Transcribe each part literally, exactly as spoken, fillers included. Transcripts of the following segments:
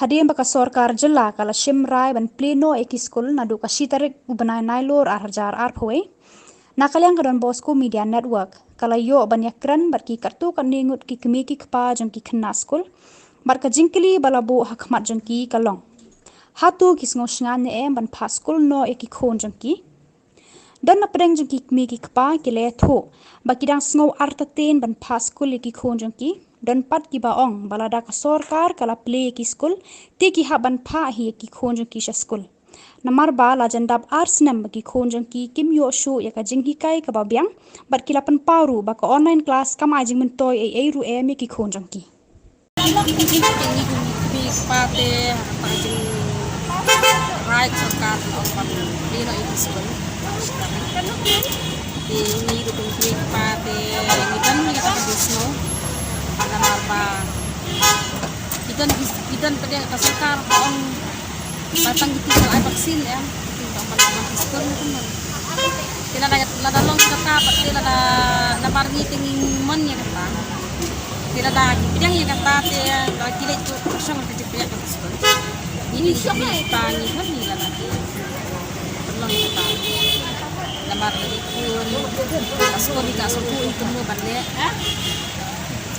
Hadien ba ka sorkar jylla ka la shim rai ban plie noh ïa ki skul naduh ka shi tarik u bnai Nailur ar hajar arphew wei, na ka liang ka Don Bosco Media Network ka la ïoh ban ïakren bad ki katto katne ngut ki kmie ki kpa jong ki khynnah skul, bad ka jingkylli ba la buh ha khmat jong ki ka long, hato ki sngew shngaiñ ne em ban phah skul noh ïa ki khun jong ki? Don na pdeng jong ki kmie ki kpa ki la ïathuh ba ki dang sngew artatien ban phah skul ïa ki khun jong ki. Don pat kiba ong ba lada ka sorkar ka la plie ïa ki skul, te ki hap ban phah hi ïa ki khun jong ki sha skul. Namar ba la jan dap ar snem ba ki khun jong ki kim ïoh shuh ïa ka jinghikai kaba biang, bad ki la pynpaw ruh ba ka online class kam ai jingmyntoi ei ei ruh em ïa ki khun jong ki. Ngi kum ki kmie ki kpa te, ha kata ka jingrai ka sorkar, la ong ban plie noh ïa ki skul. Te ngi ruh kum ki kmie ki kpa te, ngi don hi kata ka jingsngew. Namar ba ki don, ki don pat de, ka sorkar ka ong ba tang kito kiba la ai vaccine em, kito kiba la ai vaccine kumno. Te lada, lada long kata pat te, lada, namar ngi te ngi mon ïa kata. Te lada ki pdiang ïa kata te, lada ki leit tu ka shong ka jingpdiang ka skul. Ngi te ngi pdiang ïa kata, ngi hap ngi lada ki pynlong ïa kata. Namar lada ki pdiang ïa kata, ka skul hi ka skul hi kumno ban leh.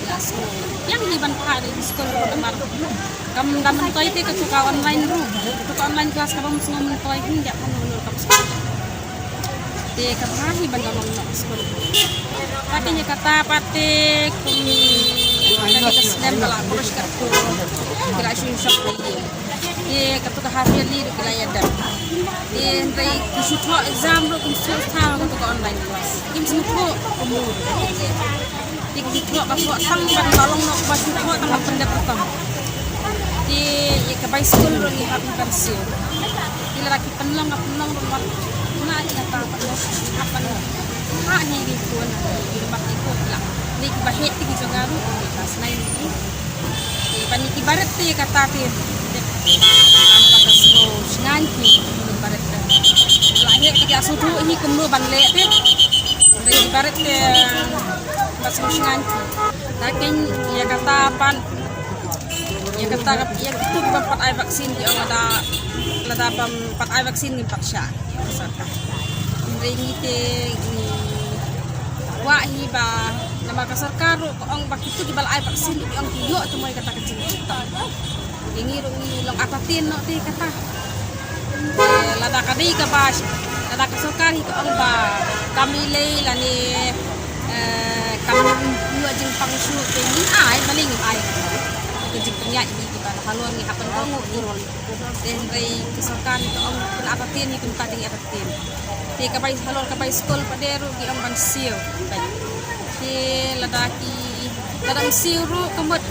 Ïa, so, ïa ngi ban phah ïa ki skul ruh namar kam da myntoi te kato ka online ruh. Kato ka online class kaba ym sngew myntoi, hynrei ïa kano kano ka skul te ka phah hi ban da long noh skul. Te ïa kata pat te kum ka dei ka snem ba la khlur katto, ki la shu shong ha ïing. Te kato ka half yearly ruh ki la ïa dep. Te hynrei ki shu thoh exam ruh kim shu thoh kato ka online class. Kim shu thoh kumno. Te ki thoh ka thoh tang ban la long noh, ba shu thoh tang ban pyndep ruh tang. Te ïa ka bai skul ruh ngi hap ban siew. Te lada ki pynlong ka pynlong ruh, namar na ïa kata pat ruh hap ban phah hi ïa ki khun, namar ki khun ki la dei kiba heh te ki jong nga ruh, ki class nine ruh. Te ban ïa ki barit te kata te, te, am, kata sngew shngaiñ ki barit te. La heh te ki la sngewthuh hi kumno ban leh te. Hynrei ki barit te, ba sngew shngaiñ ki. Te keiñ ïa kata pat, ïa kata, ïa kito kiba pat ai vaccine ki ong lada, lada bym pat ai vaccine ngim pat shah. Ïa ka sorkar. Hynrei ngi te ngi kwah hi ba namar ka sorkar ruh ka ong ba kito kiba la ai vaccine ki ong ki ïoh te mo ïa kata ka jingtip. Te ngi ruh ngi long artatien noh te kata. Te lada ka dei kaba, lada ka sorkar hi ka ong ba kam lei lane, eh, kam ïoh jingpang shuh te ngin ai, balei ngin ai? Ka jingpynïaid ngi kiba la halor ngi hap ban ong ngi. Te hynrei ka sorkar ngi ka ong pynartatien ngi, pynartatien ngi artatien. Te ka bai halor ka bai skul pat de ruh ki ong ban siew. Te lada ki, lada ym siew ruh ka mut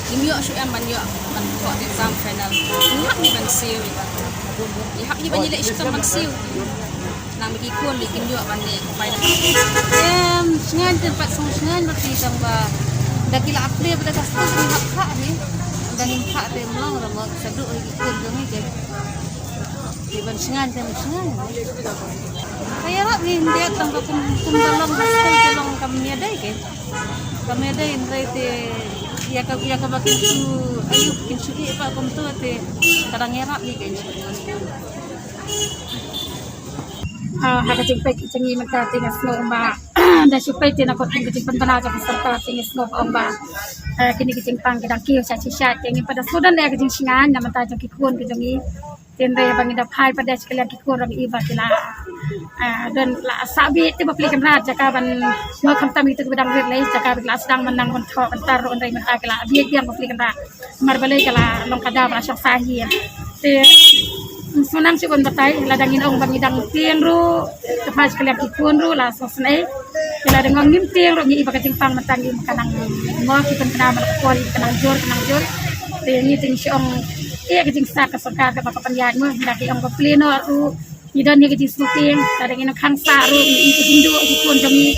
ngim ïoh shuh em ban ïoh ban thoh exam final. Ngi hap ngi ban siew ïa ka. Ngi hap ngi ban ïaleh shitom ban siew. Nang ba ki khun dei kin ïoh ban leh final. Em, shngaiñ te pat sngewshngaiñ bad ki tang ba da ki la plie bad da ka skul ngi hap phah hi. Da ngim phah te ym long ra mo, sa duh hi ki khun jong ngi te. Te ban shngaiñ te ym shngaiñ. Ka ïarap hi hyndiat tang ba kum, kum da long ka skul te long kam ïadei ke. Kam ïadei hynrei te ïa ka, ïa kaba kin shu ayu kin shu ïeh ba kumto te ka dang ïarap hi ke. Ah, ha ka jingpeit jong ngi mynta te nga sngew ba da shu peit te na ka jingpynbna jong ka sorkar te nga sngew ba ong ba, eh, kine ki jingpang ki dang kiew sha shisha te ngim pat da sngewdon ïa ka jingshngaiñ na bynta jong ki khun ki jong ngi. Te hynrei ba ngi da phai pat da sha ka liang ki khun ruh ngi i ba ki la, eh, don la sah beit te ba plie kynrad jaka ban, mo khamtam ïa kito kiba dang rit lei jaka ba ki la sdang ban nang ban thoh ban tar ruh hynrei mynta ki la beit biang ba plie kynrad. Namar balei ka la long ka daw ba la shong sah hi. Te sngewsih ban batai, lada ngin ong ba ngi dang tieng ruh, te phai sha ka liang ki khun ruh la sngewsih. Te lada ngim tieng ruh ngi i ba ka jingpang mynta ngi ka nang, mo ki pynbna man ka por ka nang jur, ka nang jur. Te ngi te ngi shu ong ïa ka jingstad ka sorkar kaba ka pynïaid mo, lada ki ong ba plie noh ruh ngi don hi ka jingsngewtieng, lada ngin khang sah ruh ngi i ka jingduh ki khun jong ngi.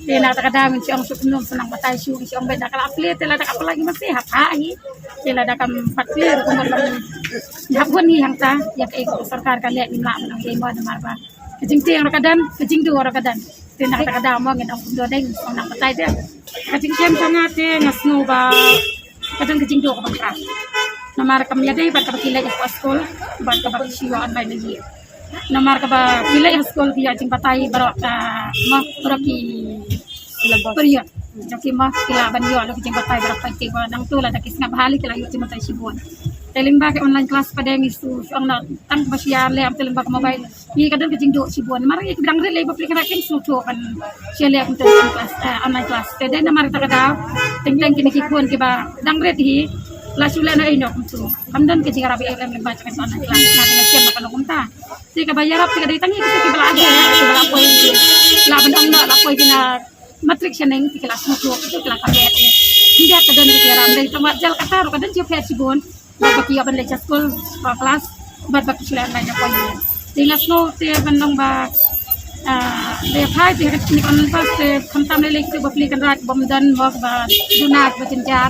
Te na kata ka daw ngin shu ong shu kumno, shu nang batai shu, ngi shu ong ba da ka la plie te lada ka plie ngi masi hap ha hi. Te lada kam pat plie ruh kumno ban hap hun hi hangta ïa kaei ka sorkar ka leh ngim lah ban ong dei mo namar ba ka jingtieng ruh ka don, ka jingduh ruh ka don. Te na kata ka daw mo ngin ong kumno dei, ngin shu nang batai te. Ka jingtieng jong nga te nga sngew ba ka don ka jingduh kaba khraw. Namar kam ïadei bad kaba ki leit ha skul bad kaba ki shu ïoh online lagi. Namar kaba ki leit ha skul ki ïoh jingbatai baroh ka, mo, baroh ki period. Jong ki, mo, ki lah ban ïoh la ki jingbatai baroh, ki ba nangta lada ki sngap bha lei ki lah ïoh jingbatai shibun. Te lyngba ki online class pat de ngi shu ong na tang ba shu ïaleh te lyngba ka mobile. Ngi ka don ka jingduh shibun. Namar ngi ki dang rit lei ba pli kane kim sngewthuh ban shu leh kumta online class, eh, online class. Te dei namar kata ka daw teng teng kine ki khun kiba dang rit hi la shu leh na ïa ino kumta. Kam don ka jingïarap ïa lem lem ba ka online class. Nga te nga shem ba ka long kumta. Te kaba ïarap te ka dei tang ïa kita kiba la ïa kiba la poi, la ban ong na la poi ki na matric shaneng te ki la sngewthuh te ki la kam leh. Ynda ka don ka jingïarap dei tang wat jal kata ruh ka don jingpher shibun. Bad ba ki ïoh ban leit sha skul, sha class, bad ba ki shu leh online appointment. Te nga sngew te ban long ba, ah, dei phai te ha kane ka online class te khamtam lei lei kito ba pli kynrad bym don mo ba duna ba jynjar.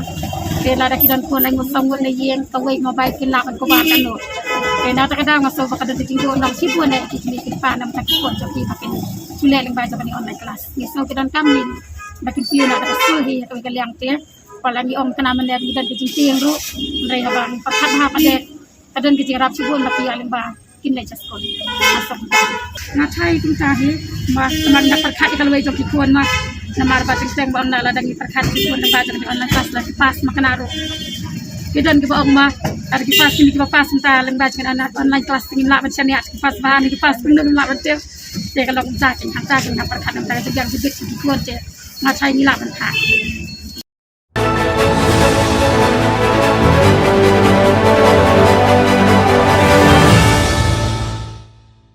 Te lada ki don khun lai ngut saw ngut na ïing, kawei mobile kin lah ban cover katno. Te na kata ka daw nga sngew ba ka don ka jingduh nong shibun na ki kmie ki kpa namar ki khun jong ki ba kin shu leh lyngba jong kane online class. Ngi sngew ki donkam ngi ba kin kiew na ka skul hi ha kawei ka liang te. Ba la ngi ong kane mynne ngi don ka jingtieng ruh, hynrei haba ngi pyrkhat bha pat de ka don ka jingïarap shibun ba ki ïa lyngba kin leit sha skul. Nga thai kumta hi, ma, namar nga pyrkhat ïa ka lawei jong ki khun, ma, namar ba teng teng ba ong na lada ngi pyrkhat ki khun lyngba jong ki online class la ki pass ma kane ruh. Ki don kiba ong, ma, lada ki pass, kine kiba pass mynta lyngba jong ki online, online class te ngim lah ban shaniah, ki pass bha ne ki pass kumno ngim lah ban tip. Te ka long kumta, ki hangta ki nga pyrkhat namar ka jingbiang jingbiang ki khun te nga thai ngi lah ban phah.